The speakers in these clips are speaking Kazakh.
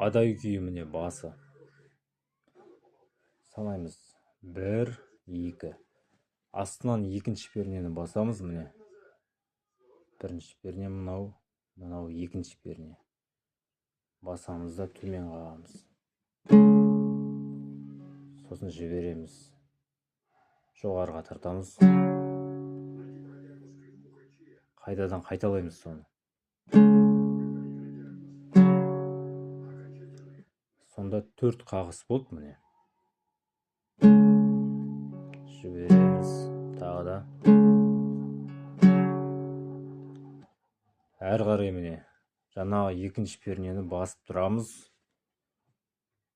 Адай күйі міне басы. Санаймыз. 1, 2. Астынан екінші пернені басамыз міне. Бірінші перне мынау, мынау екінші перне. Басамыз да төмен қағамыз. Сосын жібереміз. Жоғарыға тартамыз. Қайтадан қайталаймыз соны. Сонда 4 қағыс болды міне. Жібереміз тағы да. Әрі қарай міне жаңағы екінші пернені басып тұрамыз.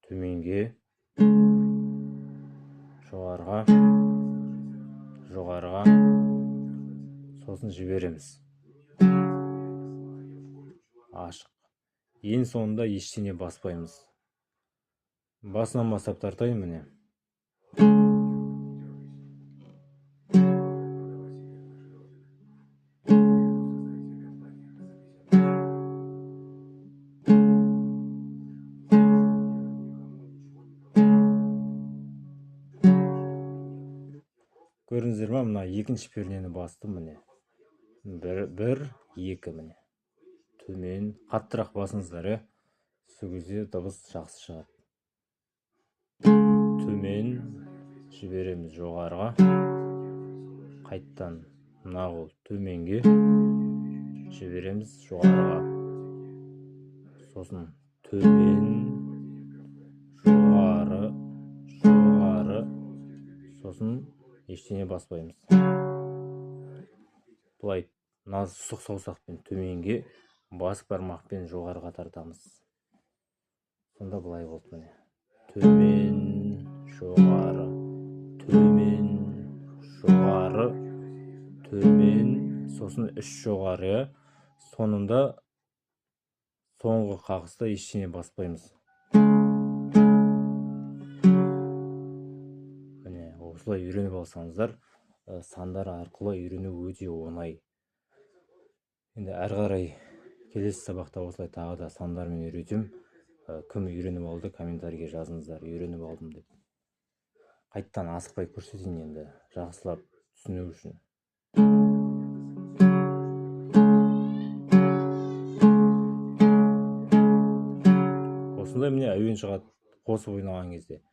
Төменге, жоғарыға, жоғарыға, сосын жібереміз. Ашық. Ең соңында ештеңе баспаймыз. Басынан бастап тартайын міне. Көрдіңіздер ма, мына екінші пернені бастым міне. 1, 1, 2 міне. Төмен, қаттырақ басыңыздар, Сол кезде дыбыс жақсы шығады. Төмен жібереміз жоғарыға. Қайттан мына қол төменге жібереміз жоғарыға. Сосын төмен, жоғары, жоғары, сосын ештеңе баспаймыз. Былай мына сұқ саусақпен төменге, бас бармақпен жоғарыға тартамыз. Сонда былай болды міне. Төмен, жоғары, төмен, жоғары, төмен, сосын 3 жоғары. Соңында соңғы қағыста ештеңе баспаймыз. Міне, осылай үйреніп алсаңыздар, сандар арқылы үйрену өте оңай. Енді әрі қарай келесі сабақта осылай тағы да сандармен үйретемін. Кім үйреніп алды, комментарийге жазыңыздар, үйреніп алдым деп. Қайттан асықпай көрсетейін енді, жақсылап түсіну үшін. Осындай міне әуен шығады қосып ойнаған кезде.